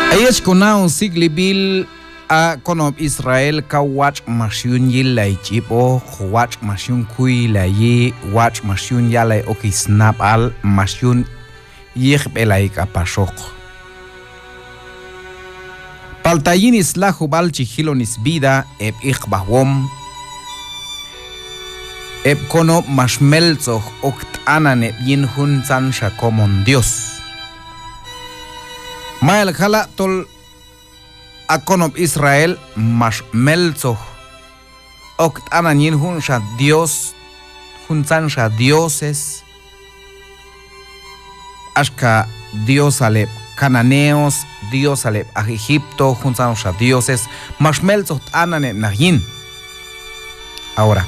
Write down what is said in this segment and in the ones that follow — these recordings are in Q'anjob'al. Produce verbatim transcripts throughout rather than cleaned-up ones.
A yet chi ko na'on sik'lib'il, a konob' Israel kaw watx' max yun yillay ch'ib'oq, watx' max yun kuylayi, watx' max yun yallay ok snab'al, max yun yiqb'elay k'apaxoq. Palta yin slajub'al chi jilon svida heb' iqb'ajwom, heb' konob' max meltzoj ok t'anan heb' yin juntzanxa komon Dios. Mayal jala' tol a konob' Israel max meltzoj ok t'anan yin junxa Dios, juntzanxa dioses, axka diosal heb' cananeos, diosal heb' aj Egipto, juntzanxa dioses, max meltzoj t'anan heb' naq yin. Ahora,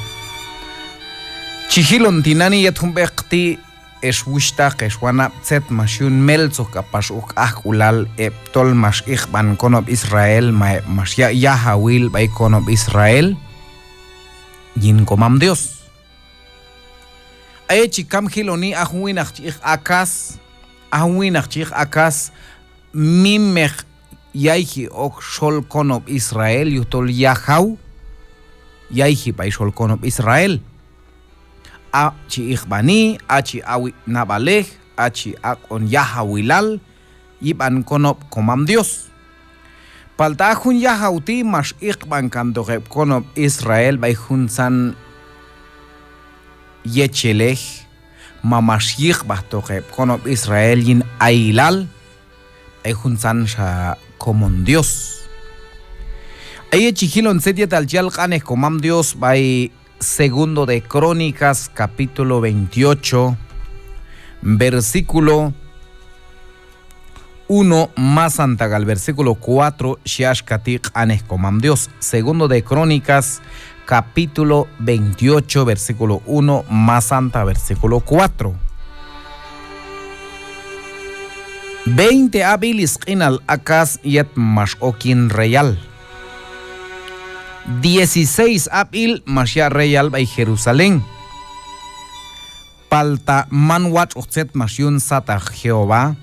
chi jilon tinani' yet jun b'eq ti', ex wuxhtaq, ex wanab', tzet max yun meltzoj k'apax ok ajk'ulal heb' tol max iqb'an konob' Israel, ma heb' max yaq' yajawil b'ay konob' Israel yin komam Dios. A yet chi kam jiloni, a jun winaq chi yiq Acaz, a jun winaq chi yiq Acaz, mimeq yayji ok xol konob' Israel, yujtol yajaw yayji b'ay xol konob' Israel. A' chi iqb'ani, a' chi awi nab'alej, a' chi aq'on yajawilal yib'an konob' komam Dios. Palta a jun yajaw ti' max iqb'an kantoq heb' konob' Israel b'ay juntzan yechelej, ma max yiqb'ajtoq heb' konob' Israel yin ayilal b'ay juntzanxa komon Dios. A yet chi jilon tzet yetal chi yal q'anej komam Dios b'ay Segundo de Crónicas, capítulo veintiocho, versículo uno, masanta k'al versículo cuatro, xhi axka ti' q'anej komam Dios. Segundo de Crónicas, capítulo veintiocho, versículo uno, masanta versículo cuatro. Veinte ab'il sq'inal Acaz yet max ok yin reyal. Dieciséis ab'il max yaq' reyal b'ay Jerusalén. Palta man watx'oq tzet max yun sataq Jehová,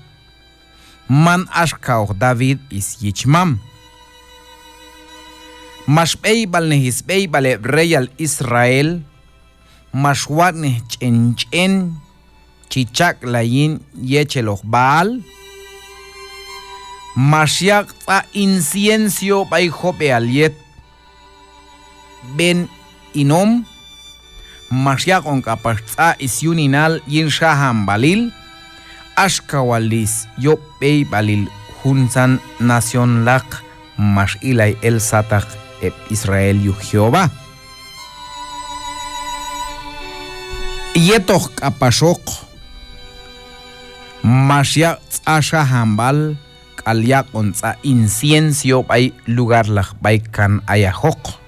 man axkaoq David syichmam. Max b'eyb'alnej sb'eyb'al heb' reyal Israel, max watx'nej ch'en ch'en chi chak'lay yin yecheloq Baal, max yaq' tz'a incienso b'ay job'eal yet Ben Hinom, max yaq'on k'apax tz'a syuninal yin xajanb'alil, axka wal syob' b'eyb'alil juntzan nacionlaq max ilay el sataq heb' Israel yuj Jehová. Yetoq k'apaxoq max yaq' tz'a xajanb'al k'al yaq'on tz'a incienso b'ay lugarlaq b'ay kan ayajoq,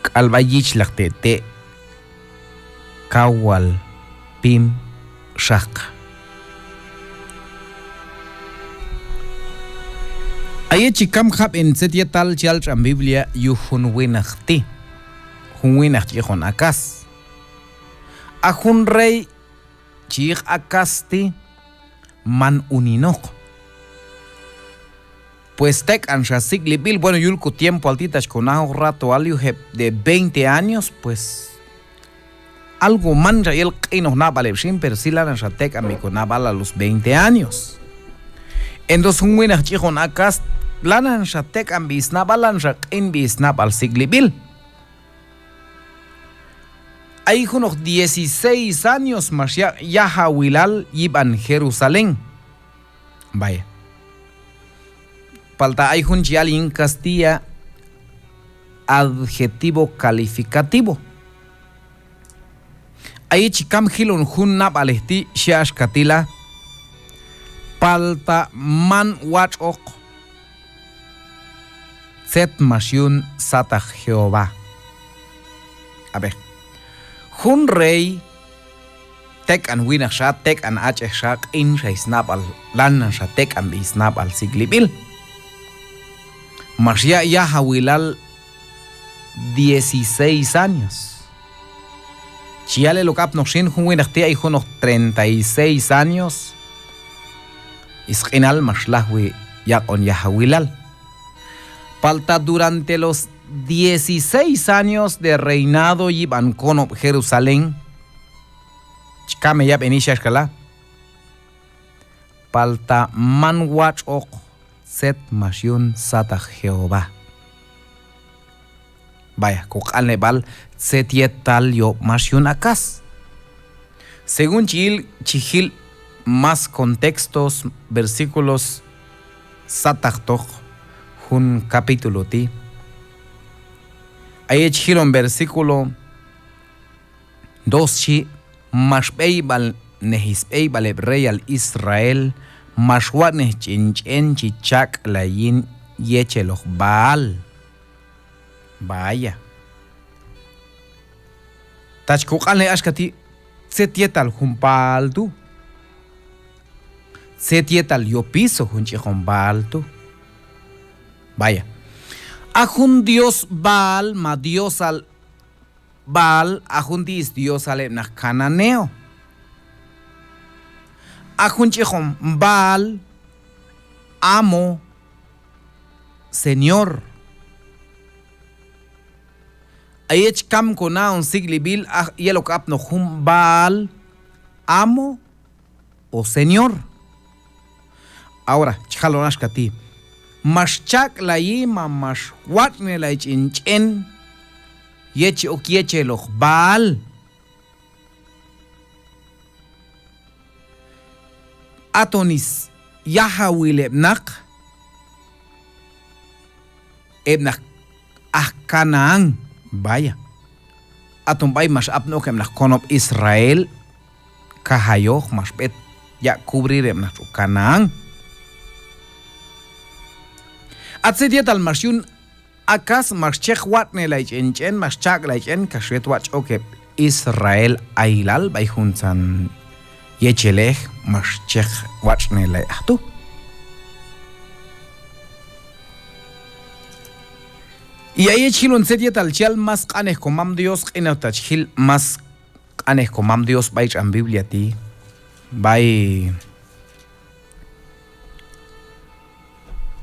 k'al b'ay yichlaq te' te' kaw wal pim xaq. A yet chi kam jab'en tzet yetal chi yal tx'an Biblia yuj jun winaq ti', jun winaq chi yiqon Acaz. A jun rey chi yiq Acaz ti' man uninoq. Pues tek'anxa sik'lib'il, bueno, yul ko tiempoal ti' ta chi ko najoq ratoal yuj heb' de veinte años, pues algo manxa yel q'inoj nab'al heb' xin, pero sí lananxa tek'anb'i ko nab'al a los veinte años. Entonces jun winaq chi yiqon Acaz lananxa tek'anb'i snab'al, lanxa q'inb'i snab'al sik'lib'il. Ay junoq dieciséis años max yaq' yajawilal yib'an Jerusalén. Vaya. Palta ay jun chi yal yin castilla adjetivo calificativo. A yet chi kam jilon jun nab'alej ti' xhi axka ti' la: palta man watx'oq tzet max yun sataq Jehová. A ver, jun rey tek'an winaqxa, tek'an ach'ejxa, q'inxa snab'al, lananxa tek'anb'i snab'al sik'lib'il. Max yaq' yajawilal dieciséis años. Chi yal eloq apnoq xin, jun winaq ti' ay junoq treinta y seis años sq'inal max lajwi yaq'on yajawilal. Palta durante los dieciséis años de reinado yib'an konob' Jerusalén, chi kamej yab'en ix axka la', palta man watx'oq tzet max yun sataq Jehová. Vaya, koq'anleb'al tzet yetal yob' max yun Acaz. Según chi yil, chi jil más contextos, versículos sataqtoq jun capítulo ti'. A yet chi jilon versículo dos xhi: Max b'eyb'alnej sb'eyb'al heb' reyal Israel, max watx'nej ch'en ch'en chi chaq'lay yin yecheloq Baal. Vaya. Ta chi koq'anlej axka ti', tzet yetal jun Baal tu'. Tzet yetal yopiso jun ch'iqon Baal tu'. Vaya. A jun dios Baal ma diosal Baal, a jun ti' sdiosal heb' naq cananeo. A jun ch'iqon Baal, amo, señor. A yet chi kam kona'on sik'lib'il, a yelok apnoq jun Baal, amo o señor. Ahora chi jalon axka ti': Max chaq'layi ma max watx'nelay ch'en ch'en yet chi ok yecheloq Baal. Aton syajawil heb' naq, heb' naq aj Canaán. Vaya. Aton b'ay max apni ok heb' naq konob' Israel, kajayoq max b'et yaq' cubrir heb' naq tx'otx' Canaán. A tzet yetal max yun Acaz, max chej watx'nelay ch'en ch'en, max chaq'lay ch'en kax yet watx' ch'ok heb' Israel ayilal b'ay juntzan yechelej, max chej watx'nelay aj tu'. Y a yet chi jilon tzet yetal chi yal más q'anej komam Dios, q'inaloq ta chi jil más q'anej komam Dios b'ay tx'an Biblia ti', b'ay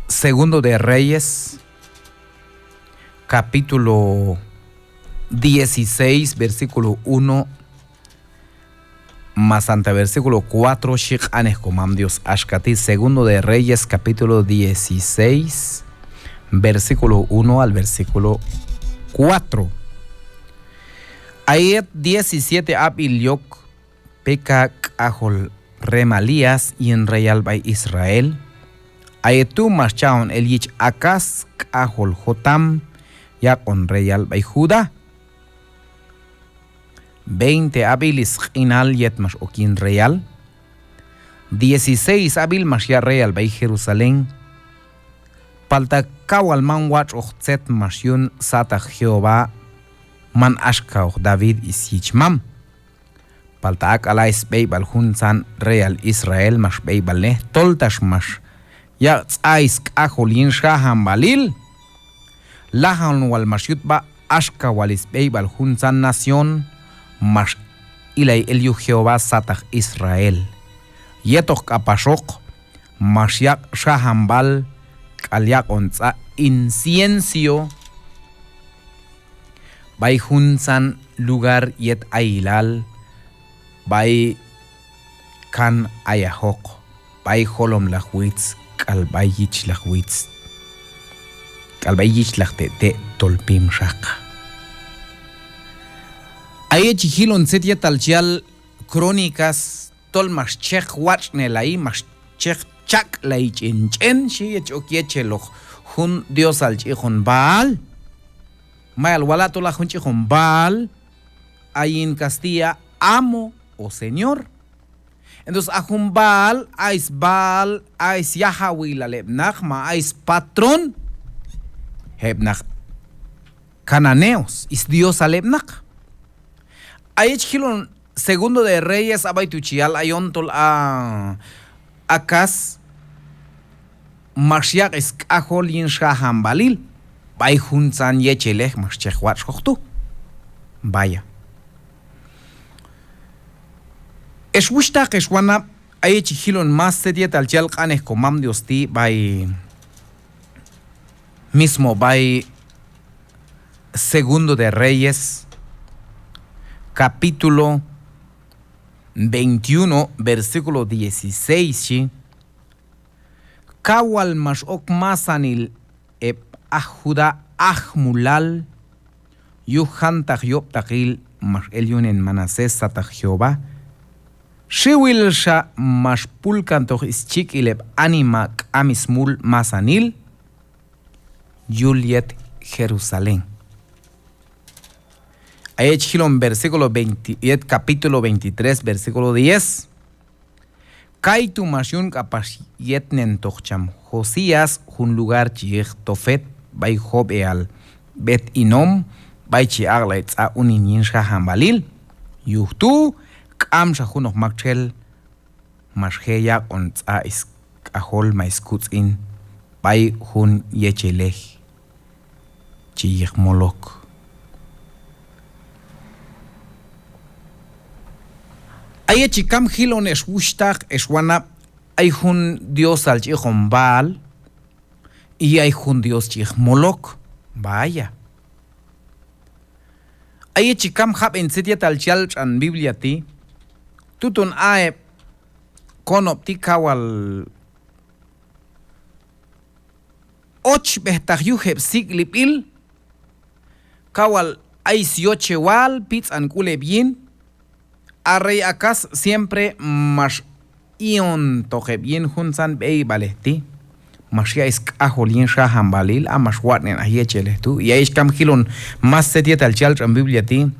Segundo de Reyes, capítulo dieciséis, versículo uno, masanta versículo cuatro, xhi q'anej komam Dios axka ti'. Segundo de Reyes, capítulo dieciséis, versículo uno al versículo cuatro. A yet diecisiete ab'il yok Peka k'ajol Remalías yin reyal b'ay Israel. A yet tu' max cha'on el yich Acaz k'ajol Jotam yaq'on reyal b'ay Judá. Veinte ab'il sq'inal yet max ok yin reyal. Dieciséis ab'il max yaq' reyal b'ay Jerusalén. Palta kaw wal man watx'oq tzet max yun sataq Jehová, man axkaoq David syichmam. Palta ak'ala' sb'eyb'al juntzan reyal Israel max b'eyb'alnej toltax max yaq' tz'ay sk'ajol yin sjajanb'alil. Lajan wal max yut sb'a axka wal sb'eyb'al juntzan nación max ilay el yuj Jehová sataq Israel. Yetoq k'apaxoq max yaq' sjajanb'al k'al yaq'on tz'a incienso b'ay juntzan lugar yet ayilal b'ay kan ayajoq, b'ay jolomlaq witz k'al b'ay yichlaq witz k'al b'ay yichlaq te' te' tol pim xaq. A yet chi jilon tzet yetal chi yal Crónicas, tol max chej watx'nelay, max chej chaq'lay ch'en ch'en, xhi, yet chi ok yecheloq jun diosal ch'iqon Baal. Mayal wala' tol a jun ch'iqon Baal, a yin castilla, amo o señor. Entonces a jun Baal, a sBaal, a syajawilal heb' naq, ma a spatrón heb' naq cananeos, sdiosal heb' naq. A yet chi jilon Segundo de Reyes, a b'ay tu' chi yal ayon tol a Acaz max yaq' sk'ajol yin sjajanb'alil b'ay juntzan yechelej max chej watx'joq tu'. Vaya. Ex wuxhtaq, ex wanab', a yet chi jilon más tzet yetal chi yal q'anej komam Dios ti' b'ay mismo b'ay Segundo de Reyes, capítulo veintiuno, versículo dieciséis, xhi: Kaw wal max ok masanil heb' aj Judá ajmulal yuj jantaq yob'taqil max el yunen Manasés sataq Jehová, xiwil xa max pulkantoq schik'il heb' anima k'am smul masanil yul yet Jerusalén. Ay ech jilon versículo veinte, yet capítulo veintitrés, versículo diez. Kaytu' max yun k'apax yetnentoq cham Josías jun lugar chi yiq Tofet, b'ay job'eal B'et Hinom, b'ay chi aq'lay tz'a unin yin xajanb'alil. Yuj tu' k'amxa junoq maktxel max je' yaq'on tz'a sk'ajol ma skutz'in b'ay jun yechelej chi yiq Molok. Ay ech chi kam jilon, ex wuxhtaq, ex wanab', ay jun diosal chi yiqon Baal, y ay jun dios chi yiq Molok. Vaya. Ay ech chi kam jab'en tzet yetal chi yal tx'an Biblia ti', tuton a heb' konob' ti' kaw wal ochb'ejtaq yuj heb' sik'lib'il, kaw wal ay syochewal, pitz'an k'ul heb' yin. A rey Acaz siempre max i'ontoq heb' yin juntzan b'eyb'alej ti', max yaq' sk'ajol yin xajanb'alil, a max watx'nen aj yechelej tu'. Y ay ech kam jilon más tzet yetal chi yal tx'an Biblia ti',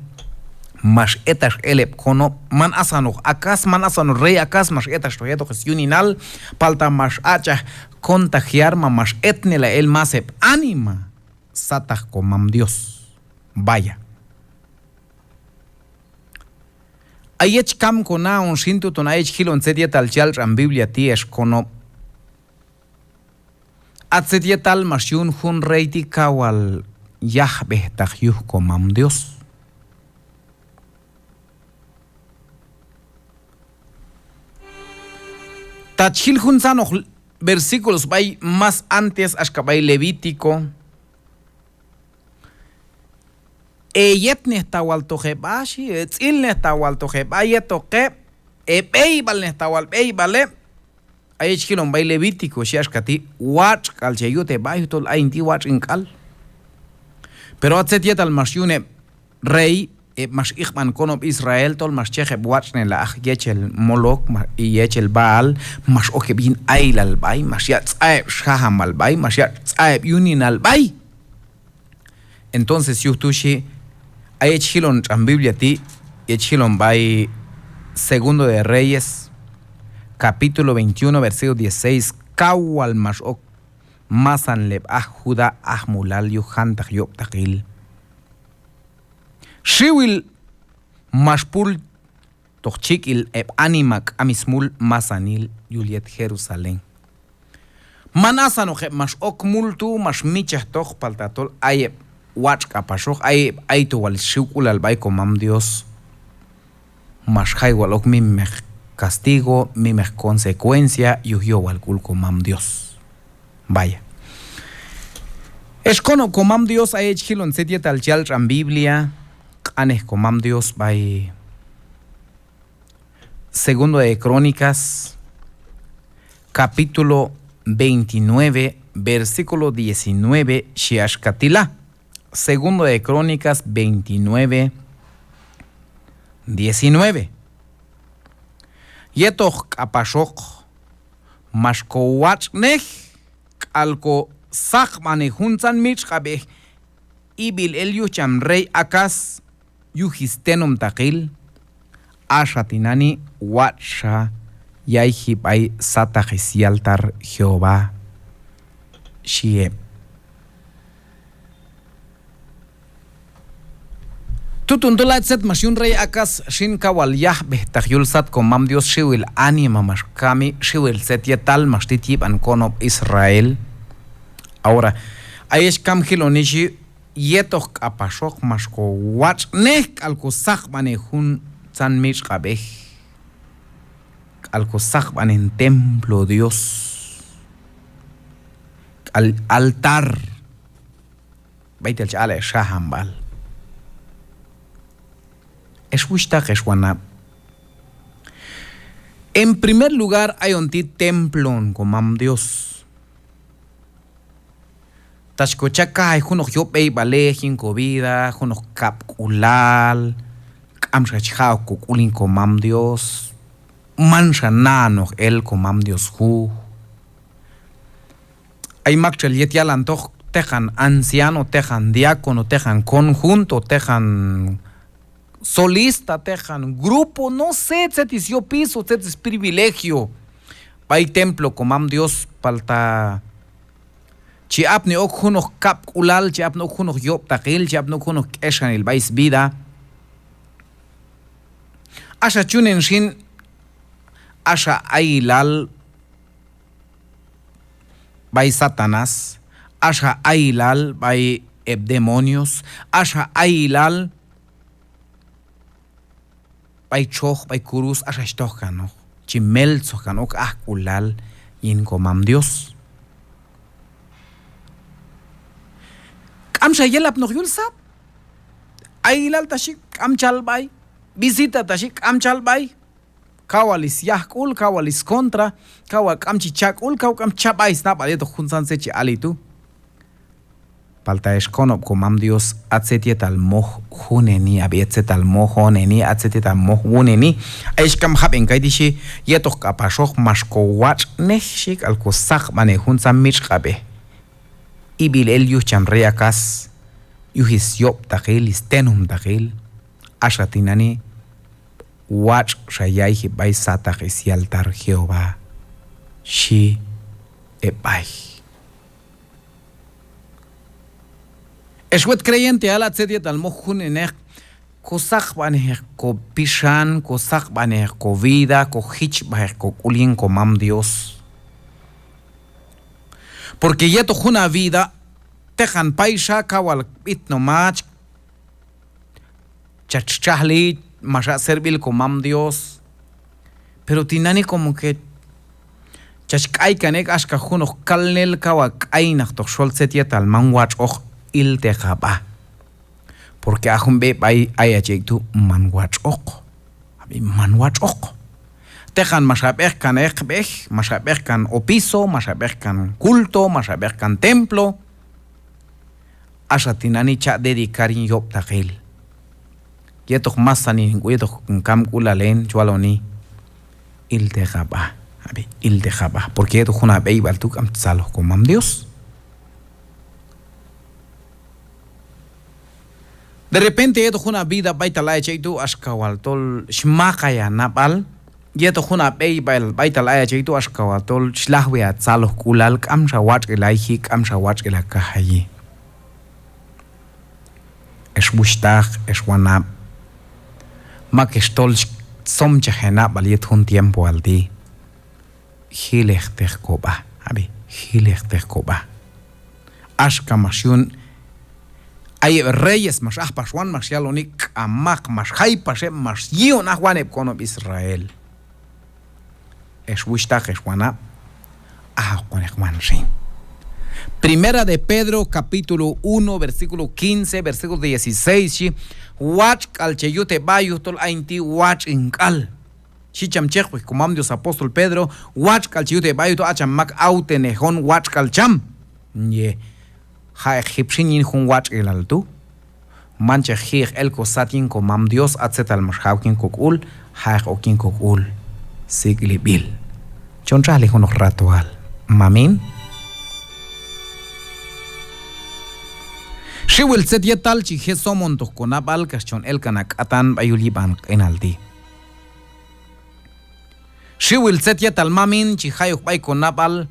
max etax el heb' konob', man asanoq Acaz, man asanoq rey Acaz max etaxtoq yetoq syuninal, palta max aq'chaj contagiar ma max etnelay el más heb' anima sataq komam Dios. Vaya. Ay ech kam kona'on xin, tuton ay ech jilon tzet yetal chi yal tx'an Biblia ti', ex konob'. A tzet yetal max yun jun rey ti' kaw wal yajb'ejtaq yuj komam Dios. Ta chi jil juntzanoq versículos b'ay más antes, axka b'ay Levítico, heyetnej ta wal toq heb'a, xhi, hetz'ilnej ta wal toq heb'a yetoq heb', heb'eyb'alnej ta wal b'eyb'al heb'. Ay ech jilon b'ay Levítico, xhi axka ti': Watx' k'al che yut heb'a, yujtol ayin ti' watx'in k'al. Pero a tzet yetal max yun heb' rey, heb' max iqb'an konob' Israel, tol max chej heb' watx'nelay aj yechel Molok, ma-, yechel Baal, max ok heb' yin ayilal b'ay, max yaq' tz'a heb' xajanb'al b'ay, max yaq' tz'a heb' yuninal b'ay. Entonces yuj tu' xhi, ay ech jilon tx'an Biblia ti', ech jilon b'ay Segundo de Reyes, capítulo veintiuno, versículo dieciséis: Kaw wal max ok masanil heb' aj Judá ajmulal yuj jantaq yob'taqil, xiwil max pul toq chik'il heb' anima k'am smul masanil yul yet Jerusalén. Man asanoq heb' max ok mul tu', max mitx'chajtoq, palta tol ay heb' watx' k'apaxoq, ay heb' ayto wal sxiwk'ulal b'ay komam Dios, max jay wal ok mimeq castigo, mimeq consecuencia yuj yowal k'ul komam Dios. Vaya. Ex konob' komam Dios, ay ech jilon tzet yetal chi yal tx'an Biblia, q'anej komam Dios b'ay Segundo de Crónicas, capítulo veintinueve, versículo diecinueve, xhi axka ti' la. Segundo de Crónicas veintinueve, diecinueve. Yetoq k'apaxoq max kowatx'nej k'al kosaqb'anej juntzan mitx'q'ab'ej ib'il el yuj cham rey Acaz yuj stenomtaqil, axa tinani' watx' xa yayji b'ay sataq syaltar Jehová, xhi heb'. Tuton tol a tzet max yun rey Acaz xin, kaw wal yajb'ejtaq yul sat komam Dios, xiwil anima max kami, xiwil tzet yetal max tit yib'an konob' Israel. Ahora, ayex kam jiloni xhi, yetoq k'apaxoq max kowatx'nej k'al kosaqb'anej juntzan mitx'q'ab'ej, k'al kosaqb'anen templo Dios, k'al altar, b'aytal chi allay xajanb'al. Ex wuxhtaq, ex wanab', en primer lugar ayon ti' templo on Komam Dios. Ta chi kocha' kajay junoq yob' b'eyb'alej yin ko vida, junoq kab'k'ulal, k'amxa chi ja' ok kok'ul yin Komam Dios, manxa na'anoq el Komam Dios juj. Ay maktxel yet yalantoq teqan anciano, teqan diácono, teqan conjunto, teqan solista, teqan grupo, no sé tzet syop is o tzet sprivilegio b'ay templo Komam Dios, palta chi apni ok junoq kab'k'ulal, chi apni ok junoq yob'taqil, chi apni ok junoq k'exanil b'ay svida. Axa chunen xin, axa ayilal b'ay Satanás, axa ayilal b'ay heb' demonios, axa ayilal b'ay txoj, b'ay kurus, axa chi tojkanoq, chi meltzojkan ok ajk'ulal yin Komam Dios. K'amxa yelapnoq yul sat, ayilal ta xhi k'am chal b'ay, visita ta xhi k'am chal b'ay, kaw wal syaj sk'ul, kaw wal skontra, kaw wal k'am chi cha' sk'ul, kaw k'am cha' b'ay snab'al yetoq juntzan tzet chi alli tu'. Palta ex konob' Komam Dios, a tzet yetal moj juneni, ab'i, a tzet yetal moj honeni, a tzet yetal moj wuneni. Ayex k'am jab'en kayti' xhi, yetoq k'apaxoq max kowatx'nej xhi k'al kosaqb'anej juntzan mitx'q'ab'ej ib'il el yuj cham rey Acaz, yuj syob'taqil, stenumtaqil. Axa tinani' watx' xa yayji b'ay sataq syaltar Jehová, xhi heb' b'ay. Ex wet creyenteal, a tzet yetal moj juneneq, kosaqb'anejeq kopixan, kosaqb'anejeq ko vida, kojichb'ajeq kok'ul yin Komam Dios. Porque yetoq jun ha vida, teqan payxa kaw wal b'itnom hach, chach txajli, max haq' servil Komam Dios. Pero tinani' como que chach k'aykan ek' axka junoq kalnel kaw ha k'aynaqtoq xol tzet yetal man watx'oq, ilteq ha b'a. Porque a jun b'e b'ay ayach ek' tu' man watx'oq. Ab'i, man watx'oq. Teqan max ha b'eqkan eqb'ej, max ha b'eqkan opiso, max ha b'eqkan culto, max ha b'eqkan templo. Axa tinani' cha' dedicar yin yob'taqil. Yetoq masanil hin k'u, yetoq hin kamk'ulal hin, chi waloni: ilteq ha b'a, ab'i, ilteq ha b'a. Porque yetoq jun ha b'eyb'al tu' k'am tzaloj Komam Dios. De repente yetoq jun ha vida b'aytal ayach ek' tu' axka wal tol xmaqay ha nab'al. Yetoq jun ha b'eyb'al b'aytal ayach ek' tu' axka wal tol xlajwi ha tzalojk'ulal, k'amxa watx'il ha yiji, k'amxa watx'il ha kajayi. Ex wuxhtaq, ex wanab', mak ex tol somchaj he nab'al yet jun tiempoal ti'. Jilejteq ko b'a, ab'i, jilejteq ko b'a. Axka max yun, ay heb' reyes max aj pax wan, max yaloni: k'amaq, max jay pax heb', max yi'on aj wan heb' konob' Israel. Ex wuxhtaq, ex wanab', ajoq koneq wan xin. Primera de Pedro, capítulo uno, versículo quince, versículo dieciséis, xhi: Watx' k'al che yut he b'a yujtol hayin ti' watx' hin k'al. Xhi cham chejb'ej Komam Dios apóstol Pedro: watx' k'al che yut he b'a yujtol a cham mak awtenejon watx' k'al cham. Ye, ja'eq jip xin yin jun watx'ilal tu'. Manchaq ji'eq el ko sat yin Komam Dios, a tzetal max jaok yin ko k'ul, ja'eq ok yin ko k'ul sik'lib'il. Chon txajli junoq ratoal, mamin. Xiwil tzet yetal chi je' somontoq ko nab'al kax chon elkan ha k'atan b'ay yul yib'an q'inal ti'. Xiwil tzet yetal mamin chi jay ok b'ay ko nab'al,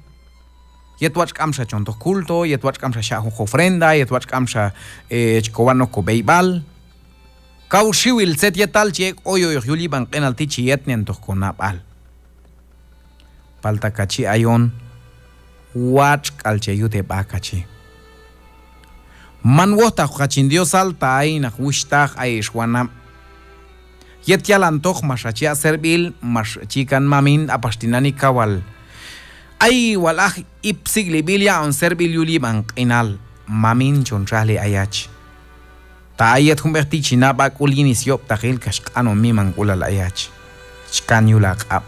yet watx' k'amxa chon toj culto, yet watx' k'amxa xaq' junoq ofrenda, yet watx' k'amxa, eh, chi ko wan ok ko b'eyb'al. Kaw xiwil tzet yetal chi ek' oyoyoq yul yib'an q'inal ti' chi yetnentoq ko nab'al. Palta ka chi ayon, watx' k'al che yut he b'a ka chi. Man wojtaqoq hach hin Diosal, ta ay naq wuxhtaq, ay ex wanab'. Yet yalantoq max hach yaq' servil, max chi kan mamin, a pax tinani' kaw wal ay wal aj ip sik'lib'il yaq'on servil yul yib'an q'inal. mamin, chon txajli ayach. Ta a yet jun b'ej ti' chi na sb'a sk'ul yin syob'taqil kax q'anon mimank'ulal ayach. Chi kan yul haq'ab',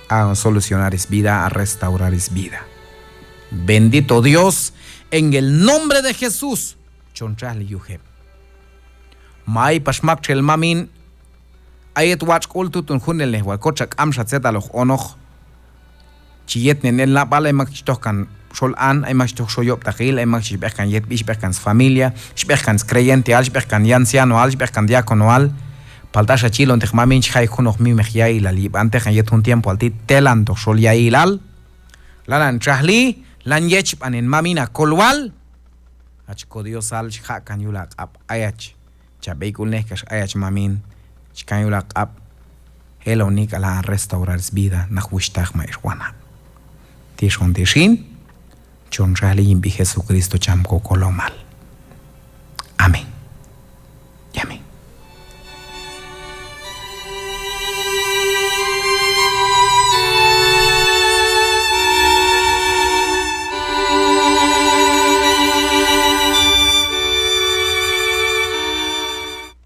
a solucionar svida, a restaurar svida. Bendito Dios, en el nombre de Jesús, chon txajli yuj heb'. Ma ay pax maktxel mamin, a yet watx' sk'ul, tutun junelnej wal kotxa k'amxa tzetal hoq onoq. Chi yetnen el nab'al, ay mak chi toj kan xol an, ay mak chi toj xol yob'taqil, ay mak chi b'eq kan yetb'i, chi b'eq kan sfamilia, chi b'eq kan screyenteal, chi b'eq kan yancianoal, chi b'eq kan diáconoal. Palta axa chi yilonteq mamin, chi jay junoq mimeq yailal yib'an teqan yet jun tiempoal ti', telantoq xol yailal. Lanan txajli, lan yechb'anen mamin hakolwal. Hach ko Diosal, chi jaq' kan yul haq'ab' ayach. Cha b'eyk'ulnej kax ayach mamin, chi kan yul haq'ab', jeloni k'al ha restaurar svida naq wuxhtaq ma ix wanab'. Tixon ti' xin, chon txajli yin sb'i Jesucristo cham Kokolomal.